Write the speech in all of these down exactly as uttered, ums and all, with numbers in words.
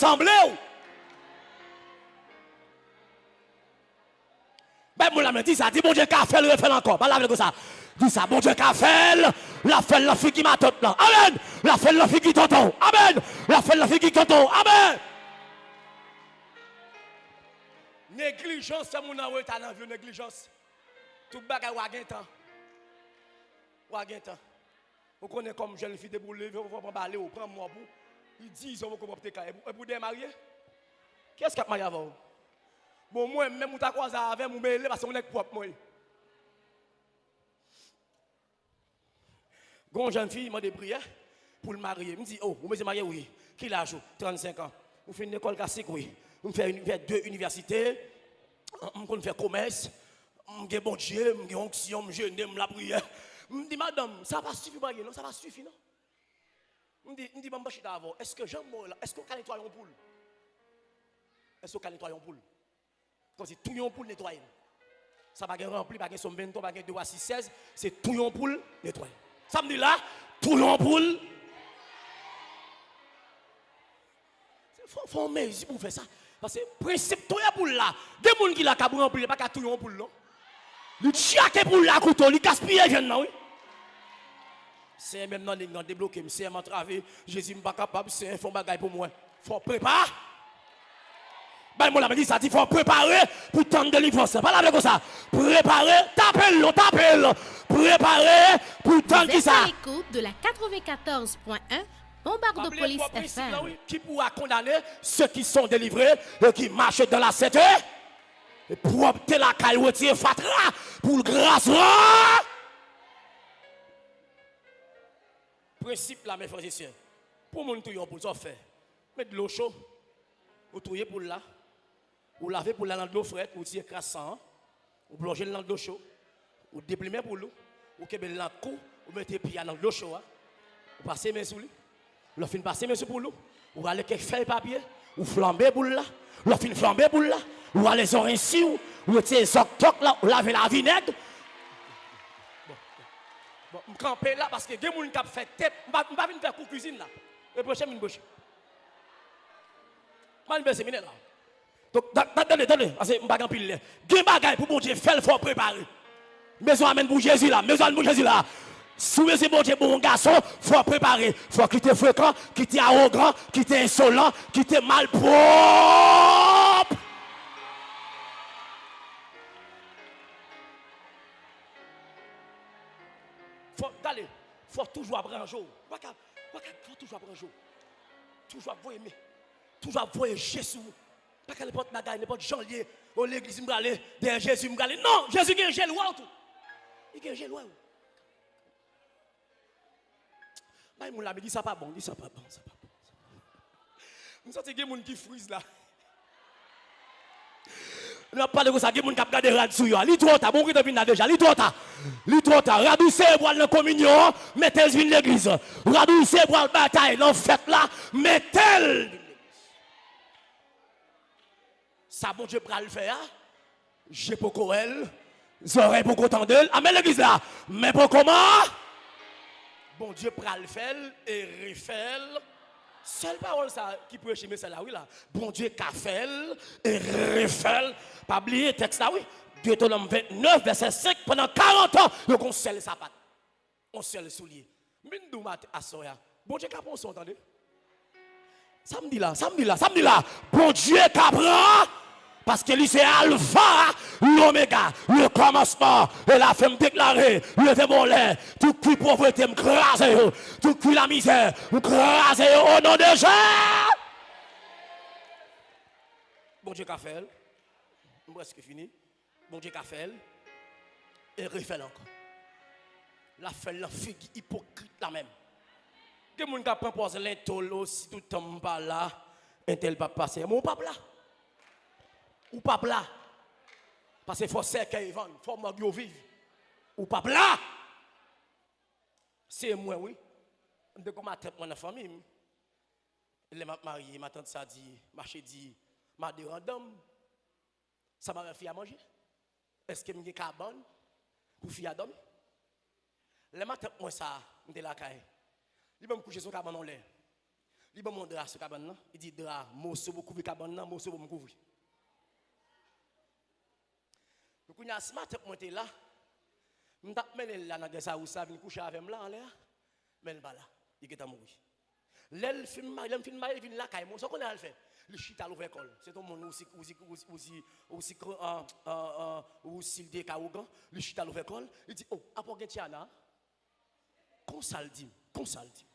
Sanble w. Bay moun la men, di sa, di Bondye ka fè l, refè l ankò. Pale avè l konsa. Di sa, Bondye ka fè l, l ap fè l nan figi matant lan. Amèn. L ap fè l nan figi tonton w. Amèn. L ap fè l nan figi tonton w. Amèn. Neglijans fè moun an reta nan vi w, neglijans. Tout bagay w a gen tan. W a gen tan. Ou konnen kòm jèn fi depi w leve, ou pran bale, ou pran mòb ou. Li diz an poko pwòpte kay. Epi, epi w dèyè marye? Kiyès k ap marye avè w? Bon, mwen menm ou ta kwaze avè m, ou mele paske yon nèg pwòp mwen ye. Gon jèn fi mande priyè pou l marye. M di, "Oh, ou bezwen marye?" "Wi." "Ki laj ou?" "Trannsenk an." "Ou fin lekòl klasik?" "Wi." "M fè, fè de inivèsite. M konn fè komès. M gen Bondye, m gen onksyon, m jene, m lapriyè." M di, "Madanm, sa pa sifi marye non, sa pa sifi non." M di, m di, "Ban m chita avè w. Èske jan m wè w la, èske w ka netwaye yon poul? Èske w ka netwaye yon poul?" Kòmsi touye yon poul netwaye l. Sa pa gen ranpli, pa gen Sòm venntwa, pa gen de Wa sis sèz, se touye yon poul netwaye l. Sa m di la, touye yon poul. Fò, fò w mezi pou w fè sa. Paske prensip touye poul la, gen moun ki la k ap ranpli, li pa ka touye yon poul non. Li tchake poul la kouto, li gaspiye vyann nan wi. Senyè, menm nan liy nan, debloke m. Senyè, m antrave. Jezi, m pa kapab. Senyè, fè yon bagay pou mwen. Fò w prepare. Bay mwen la men, di sa, di fò w prepare pou tann delivrans lan. Pale avè l konsa. Prepare, tape l non, tape l. Prepare pou tann ki sa? Vous êtes à l'écoute de la quatre-vingt-quatorze point un Bombardopolis F M. Qui pourra condamner ceux qui sont délivrés et qui marchent dans la sainteté? E pwòpte lakay, retire fatra pou gras la. Prensip la, mes frères et sœurs. Pou moun touye yon poul, sa w fè? Met dlo cho. Ou touye poul la. Ou lave poul la nan dlo frèt, ou tire kras san an. Ou plonje l nan dlo cho. Ou deplimen poul ou. Ou kenbe l nan kou, ou mete pye a nan dlo cho a. Ou pase men sou li. Lè w fin pase men sou poul ou, ou rale kèk fèy papye, ou flanbe poul la. Lè w fin flanbe poul la, ou rale zoranj si w, ou retire zòktòk la, ou lave l a vinèg. Bon, bon, m kanpe la paske gen moun k ap fè tep. M pa, m pa vin fè kou kwizin la. Repwoche m vin pwoche. M al vin fè seminè la. Donk, ta-, ta-, tande, tande, paske m pa gen anpil lè. Gen bagay pou Bondye fè l, fò w prepare. M bezwen amèn pou Jezi la, m bezwen amèn pou Jezi la. Si w bezwen Bondye bon yon gason, fò w prepare. Fò w kite frekan, kite awogan, kite ensolan, kite malpwòp. Fò, gade, fò toujou ap ranje w. Ou pa ka, ou pa ka, fò toujou ap ranje w. Toujou ap voye men. Toujou ap voye je sou ou. Pa ka nenpòt bagay, nenpòt jan l ye. O legliz m prale, dèyè Jezi m prale. Non, Jezi gen je l wè w tou. Li gen je l wè w. Bay moun la, men di sa pa bon, di sa pa bon, sa pa bon. M santi gen moun ki friz la. Lè m ap pale konsa, gen moun k ap gade rad sou yo a. Li twò ta, bon, ou gentan vin la deja, li twò ta. Li twò ta. Rad ou sere pou al nan kominyon an, mete l vin legliz. Rad ou sere pou al batay nan fèt la, mete l vin legliz. Sa Bondye pral fè a, je poko wè l, zòrèy poko tande l. Amèn, legliz la. Men poko man. Bondye pral fè l e refè l. Sèl pawòl sa ki preche mesaj la, wi la. Bondye ka fè l e refè l. Pa bliye tèks la, wi. Detewonòm vennèf, vèsè senk, pandan karant an, yo gon sèl sapat. Yon sèl soulye. M vin di w maten, aswè a, Bondye ka pran yon swen w, tande. Sa m di la, sa m di la, sa m di la. Bondye ka pran, paske li se Alfa, Lomega, le kòmansman e lafen. M deklare, leve m anlè, tout kwi povrete m kraze yo, tout kwi lamizè m kraze yo, o non de Jezi. Bondye ka fè l. M prèske fini. Bondye ka fè l e refè l ankò. L ap fè l nan figi ipokrit la menm. Gen moun k ap pran pòz lentò, o, si toutan m pa la, entèl p ap pase. Men ou p ap la. Ou p ap la. Paske fò sèkèy vann, fò mòg yo viv. Ou p ap la. Se mwen, wi. M te gon matant mwen nan fanmi m. Lè m ap marye, matant sa di, mache di maderandan m, sa m ap fè fi a manje? Èske m gen kabann pou fi a dòmi? Lè matant mwen sa, m te lakay, li ban m kouche sou kabann yon lè. Li ban m yon dra sou kabann nan. Li di, "Dra, moso pou kouvri kabann nan, moso pou m kouvri." Pou kounye a, si matant mwen te la, m t ap mennen l la nan Gèsawous la, vin kouche avè m la anlè a, men l pa la. Li gentan mouri. Lè l fin marye, lè m fin marye, li vin lakay mwen, sa w konnen al fè? Li chita, l ouvè kò l. Se t on moun osi, osi, osi, osi, osi, an, an, an, osi l te ka ougan, li chita, l ouvè kò l, li di, "O, apa w gen Tiana?" Konsa l di m, konsa l di m.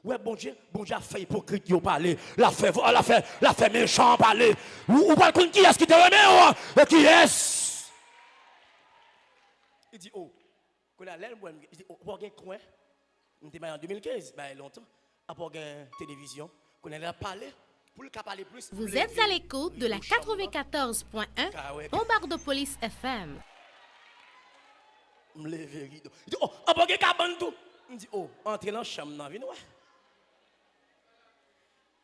Ou wè Bondye, Bondye ap fè ipokrit yo pale, l ap fè, l ap fè, l ap fè mechan an pale. Ou, ou pral konn kiyès ki te renmen w, e kiyès. Li di, "O, kounye a lè l wè m," li di, "O, apa w gen kwen?" M te marye an de mil kenz, bagay lontan. "Apa w gen televizyon?" Kounye a l ap pale, pou l ka pale plis, pou Vous l ete à leve l'écoute de la pou chanm nan. Quatre-vingt-quatorze point un, Ka wè. Bombardopolis F M. M leve rido. Li di, "O, apa w gen kabann tou?" M di, "O, antre nan chanm nan, vin wè."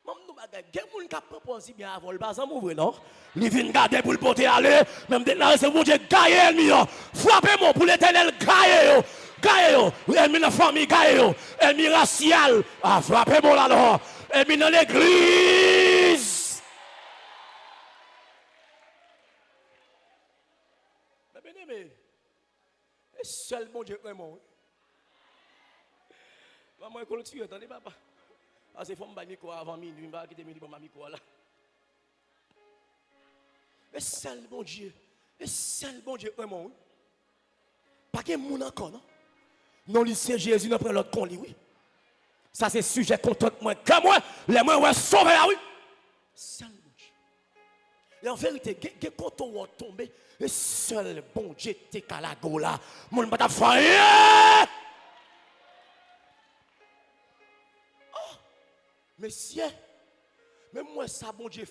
Ban m di w bagay, gen moun k ap pran pòz li byen avè w, li pa zanmi w vre non. Li vin gade pou l pote ale, men m deklare se Bondye gaye ènmi an. Frape mò pou Letènèl gaye yo, gaye yo. Ènmi nan fanmi gaye yo, ènmi rasyal, a frape mò la non. Ènmi nan legliz. Men byeneme, e sèl Bondye k renmen w wi. Manman, e koltire, tande papa. Pase fò m bay mikwo a avan minui, m pa kite minui ban m a mikwo a la. E sèl Bondye, e sèl Bondye k renmen w wi. Pa gen moun ankò non. Non li se Jezi, nan pran lòt kon li wi. Sa se sijè kontant mwen, kè mwen, lè mwen wè Sovè a wi. Sèl Bondye. E an verite, gen, gen kote w tonbe, e sèl Bondye te ka lage w la. Moun pa t ap fè anyen. Oh, mesye, men m wè sa Bondye